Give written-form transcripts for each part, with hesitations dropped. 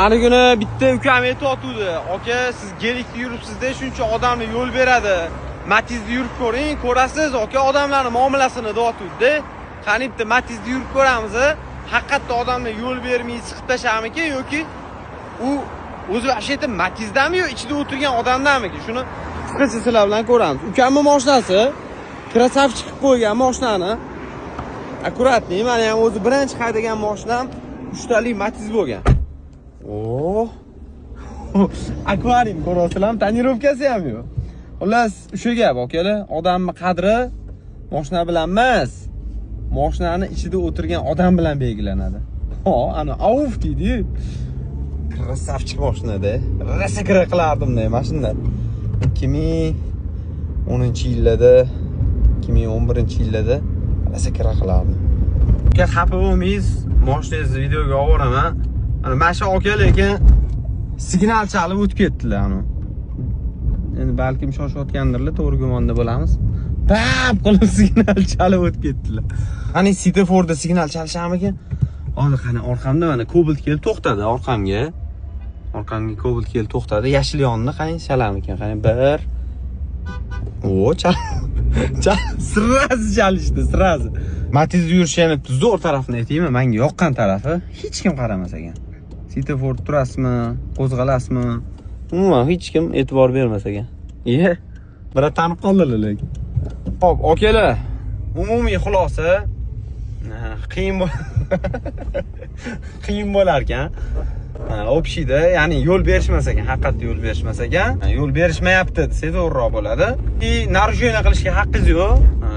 Hani kuni bitta ukam aytyotgandi. Aka, siz Gelikda yuribsiz-da, shuncha odamni yo'l beradi. Matizda yurib ko'ring, ko'rasiz, aka, odamlarning muomalasini deyotgandi. Qani bitta Matizda yurib ko'ramiz. Haqiqatda odamlar yo'l bermay chiqib tashlarmikin yoki u o'zi вообще Matizdami yo ichida o'tirgan odamdamiki? Shuni qisqacha sizlar bilan ko'ramiz. Ukamning mashinasi красавчик qilib qo'ygan mashinani. Аккуратный, mani ham o'zi birinchi haydagan mashinam uchtalik Matiz bo'lgan. Oh. Akvarium ko'ryapsizlarmi? Тонировка si ham yo'q. Xullas, o'sha gap, akalar, odamning qadri mashina bilan emas, mashinani ichida o'tirgan odam bilan belgilanadi. Ho, ana auf deydi-yu. Красавчик mashinada. Rosa kira qilardim-da mana shunda. 2010-yillarda, 2011-yillarda rosa kira qilardim. Aka, xafa bo'lmaysiz, mashinangizni videoga olib boraman. Mana shu aka lekin signal chalib o'tib ketdilar anu. Endi balkim shoshayotgandirlar, to'g'ri gumonda bo'lamiz. Pap qilib signal chalib o'tib ketdilar. Qani svetoforda signal chalisharmikin? Hozir qani orqamda mana Cobalt kelib to'xtadi orqamga. Orqamga Cobalt kelib to'xtadi. Yashil yondi, qani chalarmikin? Qani bir. O, chal. Chal, сразу chalishdi, сразу. Matiz yurishi yana zo'r tarafini aytaymi? Menga yoqqan tarafi hech kim qaramas ekan. Svetofor turasizmi, qo'zg'alasizmi? Umuman hech kim e'tibor bermas ekan. Iye, biroq tanib qoldilar lekin. Xo'p, akalar, umumiy xulosa qiyin bo'lar ekan. Общий da, ya'ni yo'l berishmas ekan, haqiqatda yo'l berishmas ekan. Yo'l berishmayapti desa to'g'riroq bo'ladi. И нарушение qilishga haqqingiz yo'q.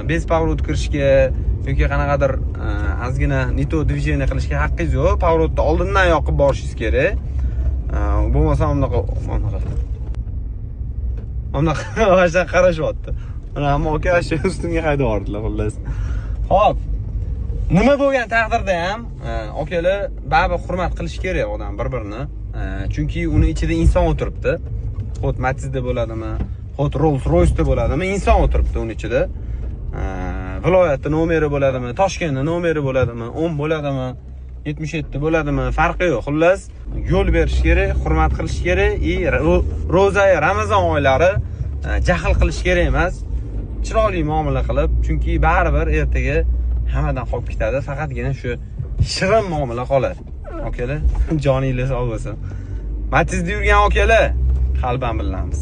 Без поворот kirishga yoki qanaqadir ozgina не то движение qilishga haqqingiz yo'q. Поворот ni oldindan yoqib borishingiz kerak. Bo'lmasa bunaqa mana shunaqa qarashyapti. Mana hamma aka shu ustimga haydab yubordilar xullas. Xo'p. Nima bo'lgan taqdirda ham akalar baribir hurmat qilish kerak odam bir-birini. Chunki uni ichida inson o'tiribdi. Хоть Matizda bo'ladimi, хоть Rolls Royce'da bo'ladimi, inson o'tiribdi uni ichida. Viloyatda nomeri bo'ladimi, Toshkentda nomeri bo'ladimi, 10 bo'ladimi, 77 bo'ladimi, farqi yo'q. Xullas, yo'l berish kerak, hurmat qilish kerak и ro'za, Ramazon oylari jahl qilish kerak emas. Chiroyli muomala qilib, chunki baribir ertaga hammadan qolib ketadi, faqatgina shu shirin muomala qoladi. Akalar, joninglar sog' bo'lsin. Matizda yurgan akalar, qalban bilamiz.